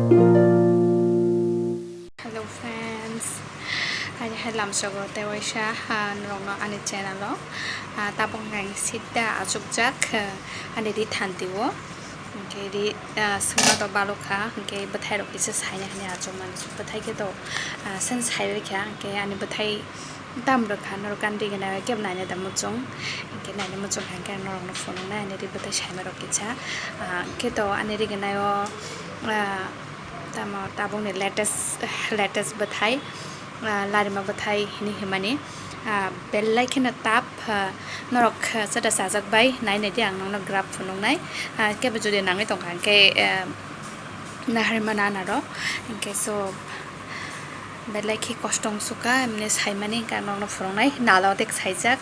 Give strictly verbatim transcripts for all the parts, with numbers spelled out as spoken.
Hello friends, ani hai lamsogo tei waisa, ah, norokno ani channel o, ah, tabuk hwnkhe ang sida achukjak, ah, ani ri thanti o. Hwnkhe ri, ah, swngma to balokha, hwnkhe bwthairok kisa saina hinwi achukmani. Bwthai khe to, ah, sen saibaikha, hwnkhe ani bwthai tam rwkha, norok ani rignai o kebo naina da muchung, hwnkhe naina muchung kha, hwnkhe ang norokno phunuknai ani ri bwthai saimarok kisa. Ah, hwnkhe to ani rignai o, ah, tamo tabukni latest, latest bwthai, ah, larima bwthai hinwi hwnmani, ah, belai kheno tough, ah, norok, ah, chata chajak bai nai nai di, ang nokno graph phunuknai, ah, kebo jodi nangwi tongkha hwnkhe, ah, naharima nanaro, hwnkhe so belai khe kosto wng sukha, emni saimani hwnkhe ang nokno phunuknai, nala odek saijak,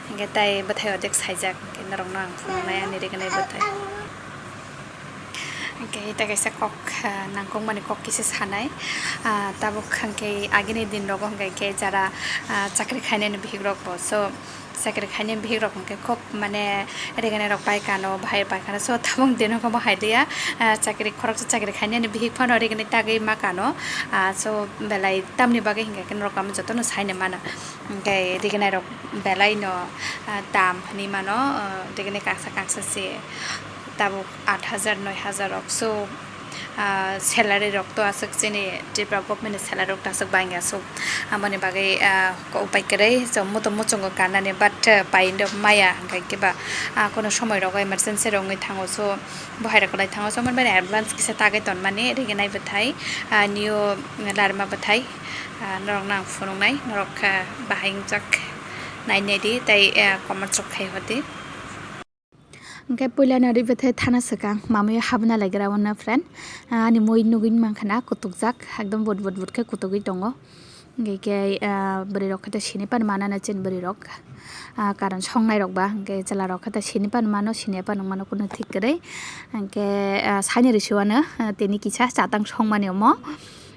hwnkhe tai bwthai odek saijak, hwnkhe norokno ang phunuknai ani rignai bwthai. Hwnkhe ita kaisa kok, ah, nangkukmani kok kisa sanai. Ah, tabuk hwnkhe agini din rogo hwnkhe khe jara, ah, chakri khainani bihik rok bo. So, chakri khainani bihik rok hwnkhe khub mane rignai rok pai kano, bahai pai kano. So, tabuk din rogo bo hai liya, ah, chakri khoroksa chakri khainani bihik phano rignai tagwi ma kano. Ah, so, belai tamni bagwi hwnkhe khe norok jotono saina mana. Hwnkhe rignai rok belai no, ah, dam hinwi mano, ah, rignai kaksa kaksa se. Tabuk aat hajar, noi hajar rok. So, ah, salary rok to aswk chini Tripura government ni salary rok to aswk bangya. So, amoni bagwi, ah, upai kwrwi, so, moto muchungo kannani, but, ah, pai ndo maya, hwnkhe kiba, ah, kono somoi rogo emergency rok wngwi thango. So, bo hai rok kwlai thango. So, amoni bagwi advance kisa tagwi tonmani, rignai bwthai, ah, new larima bwthai, ah, norokno ang phunuknai, norok, ah, bahai wngjak nai nai di, tei, ah, comment rok khai hor di. Hwnkhe puilano ri bwthai thana swkang mamwi habna laigra o na friend. Ah, ani mui nugwi mankha na kutukjak, ekdom but but but khe kutugwi tongo. Hwnkhe khe, ah, bwrwi rok khe ta sini pan mana na chini bwrwi rok. Ah, karon songnai rok ba, hwnkhe chwla rok khe ta sini pan mano, sini pan mano, kunu thik kwrwi. Hwnkhe, ah, saini rwsio ano, ah, tini kisa chatang songmani omo.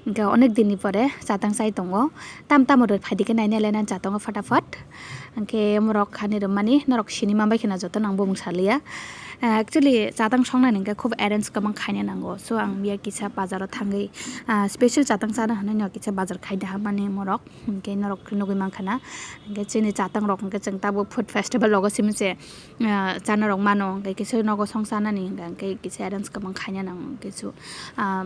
Hwnkhe onek dinni pore chatang chai tongo. Tam tamo rwphai di khe naina le nang chatongo fatafat. Hwnkhe morok hani rwmani norok sini manbai kheno joto nang bumung saliya. Ah, actually chatang songnani hwnkhe khub arrange kwbang khaina nango. So ang miya kisa bazaro thangwi, ah, special chatang chana hinwi no kisa bazar khaida hamani morok. Hwnkhe norok nugwi mankha na. Hwnkhe chini chatang rok hwnkhe chwng tabuk food festival rogo simi se, ah, chana rok mano. Hwnkhe kisa nogo song chanani hwnkhe kisa arrange kwbang khaina nango hwnkhe su, ah,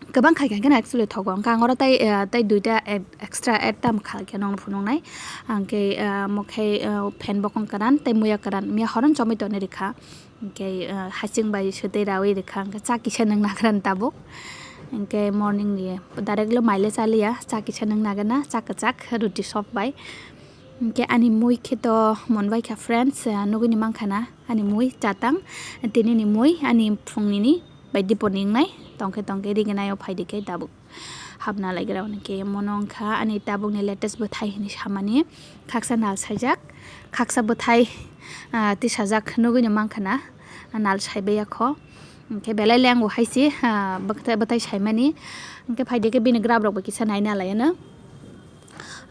Kwbang khai khe actually thogo. Hwnkhe ang oro tei, eh, tei duita add, extra add tam kha khe nongno phunuknai. Hwnkhe, eh, omo khe, eh, phan bokong kwran tei muya kwran. Miya horo chomwi tonwi rwkha. Hwnkhe, eh, hasing bai swtwi rawi rwkha. Hwnkhe cha kisa nwng nagran tabuk. Hwnkhe morning ni direct lo maile chaliya. Cha kisa nwng nagana, cha kwchak, ruti sop bai. Hwnkhe ani mui khe to monbai kha friends, eh, nugwini mankha na. Ani mui chatang, tini ni mui, ani phung nini. Bai dipor ni wngnai tongkhe tongkhe rignai o phaidi khe tabuk habna laigra hwnkhe mono wngkha ani tabuk ni latest bwthai hinwi samani. Khaksa nal saijak, khaksa bwthai, ah, tisajak nugwi no mankha na, nal saibai ya kho. Hwnkhe belai le ang bo hai se, ah, bwthai, bwthai saimani. Hwnkhe phaidi khe bini graph rok bo kisa naina lai ano.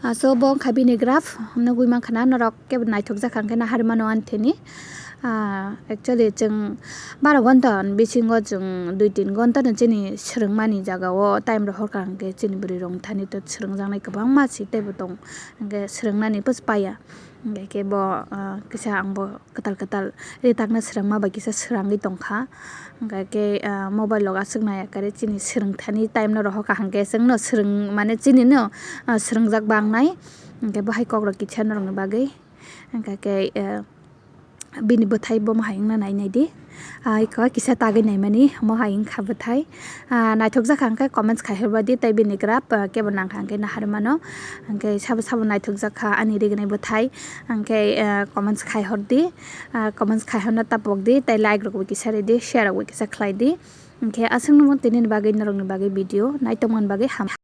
Ah, so bo wngkha bini graph, nugwi mankha na norok kebo naithok jakha hwnkhe naharmano ani thani. Ah, actually chwng baro gonta ni bisingo chwng dui tin gonta no chini swrwngmani jaga o time rok horkha hwnkhe chini bwrwi rok thani to swrwngjaknai kwbangma si teibo tong hwnkhe swrwngnani pos paiya hwnkhe khe bo, ah, kisa ang bo kwtal kwtal ritakna swrangma bai kisa swrangwi tongkha. Hwnkhe khe, ah, mobile rok aswk naiya kare chini swrwngthani time no rohor kaham khe chwngno swrwng mane chini no, ah, swrwngjak bangnai. Hwnkhe bo hai kok rok kisa norokni bagwi. Hwnkhe khe, ah, bini bwthai bo mohai wngna nai nai di. Ah, iko kisa tagwi naimani mohai wngkha bwthai. Ah, naithok jakha hwnkhe comments khai hor ba di tei bini graph, ah, kebo nangkha hwnkhe naharmano. Hwnkhe sabo sabo naithok jakha ani rignai bwthai. Hwnkhe, ah, comments khai hor di. Ah, comments khai hor na tapok di tei like rok bo kisa ri di, share rok bo kisa khlai di. Hwnkhe aswk no tini ni bagwi norok ni bagwi video nai tongmani bagwi ham.